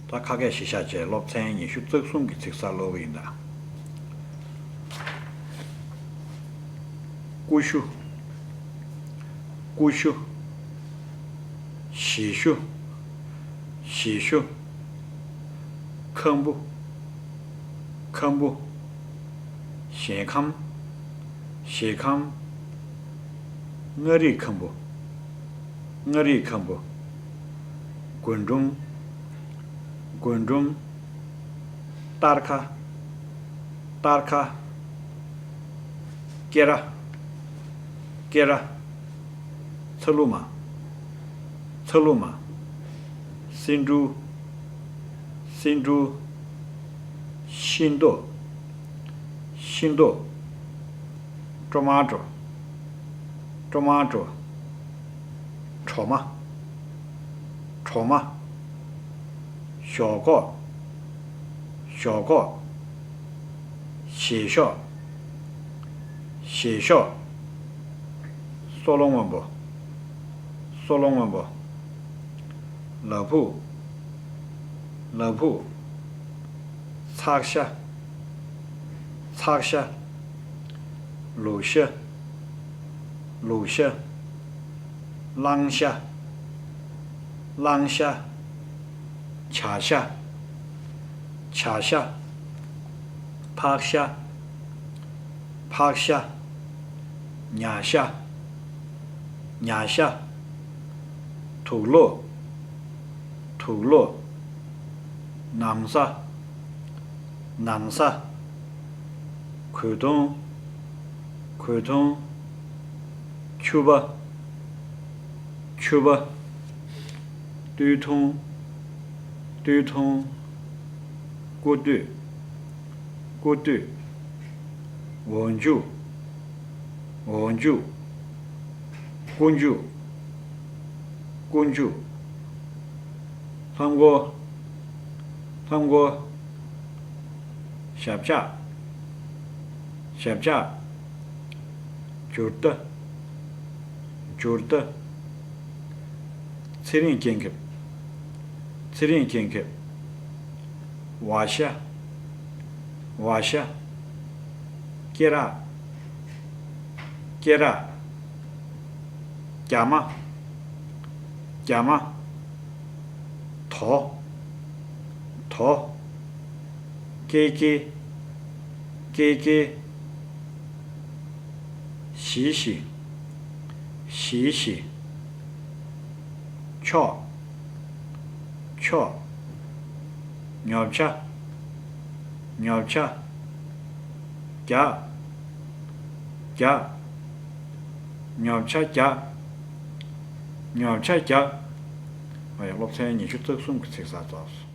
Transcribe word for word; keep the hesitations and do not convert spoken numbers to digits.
ད་ཁ་སྐད་གཞི་བཞག་བྱས་སློབ་ཚན་ཉི་ཤུ་རྩ་གསུམ་གྱི་ཚིག་གསར་ཀློག་གི་ཡིན་ད། ཀུ་ཤུ། ཀུ་ཤུ། བཞེས་ཤུ། བཞེས་ཤུ། ཁམ་བུ། ཁམ་བུ། ཞལ་ཁམ། ཞལ་ཁམ། མངའ་རིས་ཁམ་བུ། མངའ་རིས་ཁམ་བུ། རྒུན་འབྲུམ། རྒུན་འབྲུམ། སྟར་ཁ། སྟར་ཁ། སྐེ་ར། སྐེ་ར། ཚ་ལུ་མ། ཚ་ལུ་མ། སེ་འབྲུ། སེ་འབྲུ། ཤིང་ཏོག། ཤིང་ཏོག། ཊོ་མ་ཊོ། ཊོ་མ་ཊོ། གྲོ་མ། གྲོ་མ། ཞོག་ཁོག། ཞོག་ཁོག། བཞེས་ཤོག། བཞེས་ཤོག། སོ་ལོ་སྔོན་པོ། སོ་ལོ་སྔོན་པོ། ལ་ཕུག། ལ་ཕུག། ཚག་ཤ། ཚག་ཤ། ལུག་ཤ། ལུག་ཤ། གླང་ཤ། གླང་ཤ། བྱ་ཤ། བྱ་ཤ། ཕག་ཤ། ཕག་ཤ། ཉ་ཤ། ཉ་ཤ། དུག་ལོག། དུག་ལོག། ན་བཟའ། ན་བཟའ། གོས་ཐུང་། གོས་ཐུང་། ཕྱུ་པ། ཕྱུ་པ། སྟོད་ཐུང་། སྟོད་ཐུང་། སྐུ་སྟོད། སྐུ་སྟོད། འོག་འཇུག། འོག་འཇུག། རྐུན་མཇུག། རྐུན་མཇུག། ལྷམ་གོག། ལྷམ་གོག། ཞབས་བཅགས། ཞབས་བཅགས། འཇུར་རྟ། འཇུར་རྟ། ཚེ་རིང་སྐྱེ་ཁམས། ཚེ་རིང་སྐྱེ་ཁམས། བ་ཤ། བ་ཤ། སྐེ་རགས། སྐེ་རགས། རྒྱ་མ། རྒྱ་མ། དོ། དོ། ཀེ་ཀེ། ཀེ་ཀེ། ཞི་ཞི། ཞི་ཞི། ཕྱོགས། ཕྱོགས། ཉོ་ཆ། ཉོ་ཆ། རྒྱག་རྒྱག་ཉོ་ཆ་རྒྱག་ཉོ་ཆ་རྒྱག་ཨ་ཡ། སློབ་ཚན་ཉི་ཤུ་རྩ་གསུམ་གྱི་ཚིག་གསར་རྫོགས།